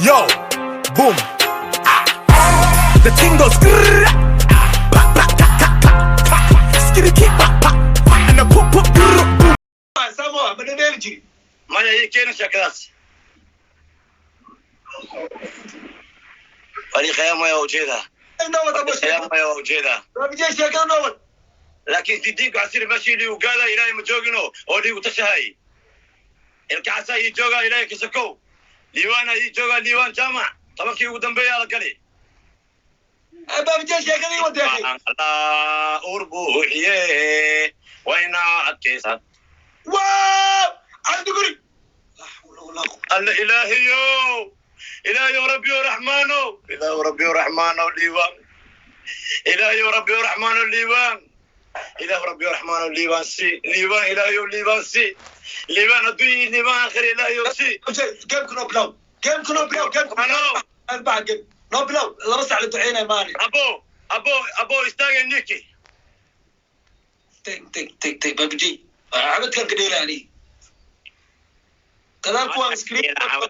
Yo, boom. Ah. The thing goes grrr, ah, pa, pa, ka, ka, ka, ka, skitty, kick, pa, pa, and the poop, poop, grrr, boom. Samoa ma dhadheeli jiri. Maya, ii keena sheekadaas. Wali khiyaamaya waa ujeedaa. Nowad abo. Khiyaamaya waa ujeedaa. Baabijay, sheekada nowad. Laakiin didiinku casiri meeshii liigu gaada, Ilaahay ma joogino oo liigu tashahay. Ilkacasaa ii joogaa, Ilaahay kasakow. Liiwaana ii joogaa, Liiwaan Jaamac. 10-kii ugu dambeeya la gali. Baabijay, sheekada ii wadeeqay. Allah ur buuxiye wayna adkaysan. Waaw, Cabdiguri, laa xawla walaa quwwata. Alla Ilaahiyo, Ilaahiyo Rabbiyo Raxmaano, Ilaahu Rabbiyo Raxmaano, Liiwaan, Ilaahiyo Rabbiyo Raxmaano, Liiwaan, Ilaahu Rabbiyo Raxmaano, Liiwaan si Liiwaan, Ilaahiyo Liiwaan si Liiwaan adduun, Liiwaan aakhir, Ilaahiyo si. Baabijay, gameka noo bilow, gameka noo bilow, gameka baxa, game noo bilow. 2 sac la duceynaya maani. Abo, abo, abo, istaagay niki. Teg, teg, teg, teg. Baabijay, xabadkan ka dheela ani gadaal kuwaan screen gadaal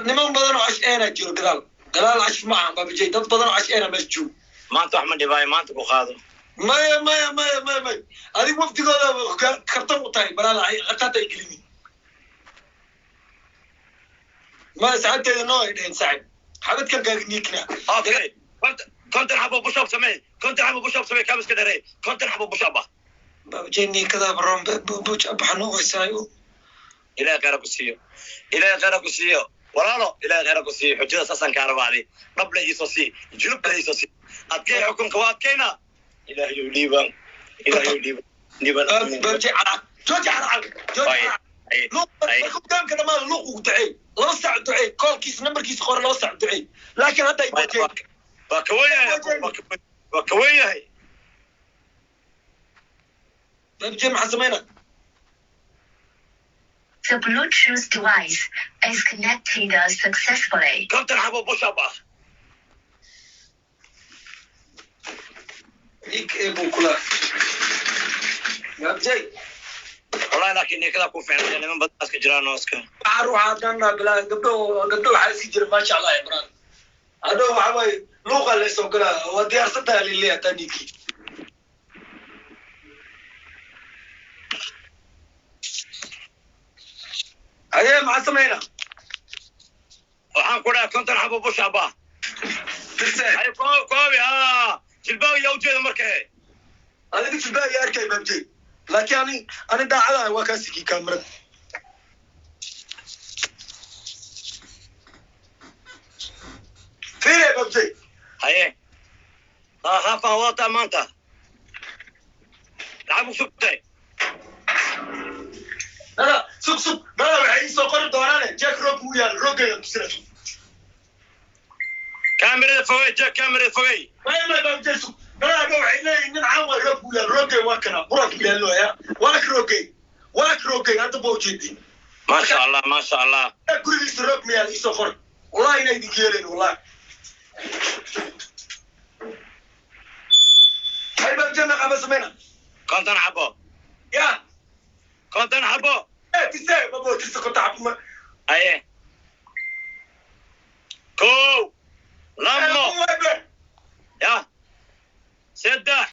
niman badan oo ash eena jiro gadaal. Gadaal ash ma aha, Baabijay, dad badan oo ash eena meesha joogo. Maanta wax ma dhibaayo, maanta ku qaado. Maya, maya, maya, maya, maya, adig wafdigooda kartan u tahay balaada khatarta ay gelinin. Maya, saxibteeda noo ay dheheen, saaxib, xabadkan kaaga niikna. Okay, 50 xabo push-up samee, 50 xabo push-up samee, kaabiska dheerey, 50 xabo push-up ah. Baabijay, niikadaa baroon buj baxno waysaayo. Ilaahay khayra ku siiyo, Ilaahay khayra ku siiyo, walaalo, Ilaahay khayra ku siiyo. Xujada saasaan kaa rabaa. Adi dhable iisoo sii, julubla iisoo sii, adkay xukunka waa adkayna. Ilaahayow Liibaan, Ilaahayow Liibaan, Liibaan. Baabijay, calacal jooji, calacal jooji. Markuu gaamka dhamaada luuq ugu duceey, 2 saac duceey, koolkiisa nambarkiisa qore, 2 saac duceey, laakiin hadda ay bojeen. Waa ka wen yahay, waa ka wen yahay. Baabijay, maxaa samayna? The Bluetooth device is connected successfully. 50 xabo push-up ah. Niik ee buu kula, Baabijay. Wallahi, laakiin ninkada ku fiicnay, niman badan iska jiraan oo iska waxaa ruuxa haddana bilaa gabdho, gabdho waxaa iska jira, maasha Allah, Imraan hadhow waxa waaye luuqa la soo galaa, waa diyaarsan tahay lile hataa ninkii. Haye, maxaa samayna? Waxaan ku dhahay 50 xabo push-up ah. Tirse. Hay koobi ha, jilbaaga yaa ujeeda marka he. Adiga jilbaa iyo arkay, Baabjey, laakiin ani daacadaha waa kaa sikii kaamirada. Fiire, Baabjey. Haye, ha haafaan wadataa maanta, lacag u shubtay. Dada sug, sug, dada waxay ii soo qori doonaane jack roog uu yaal, roogayga tusina, sug. Kaamirada fogey, Jack, kaamirada fogey. May, may, Baabjey, sug. Dada hadhow waxay leeyihin nin caan waay, roog uu yaal, roogay waa kana burak yaalloya, waa ka roogay, waa ka roogay hadda ba ujeedin. Maasha Allah, maasha Allah. Gurigiisa roog mayaal ii soo qori, wallahi inay idinka yeelayn, wallahi. Hay, Baabjey, meeqa samayna? 50 xabo. Ya. 50 xabo. Eh, tise babo, tise 50 xabo ma. Haye, kow, labo, ya, saddex.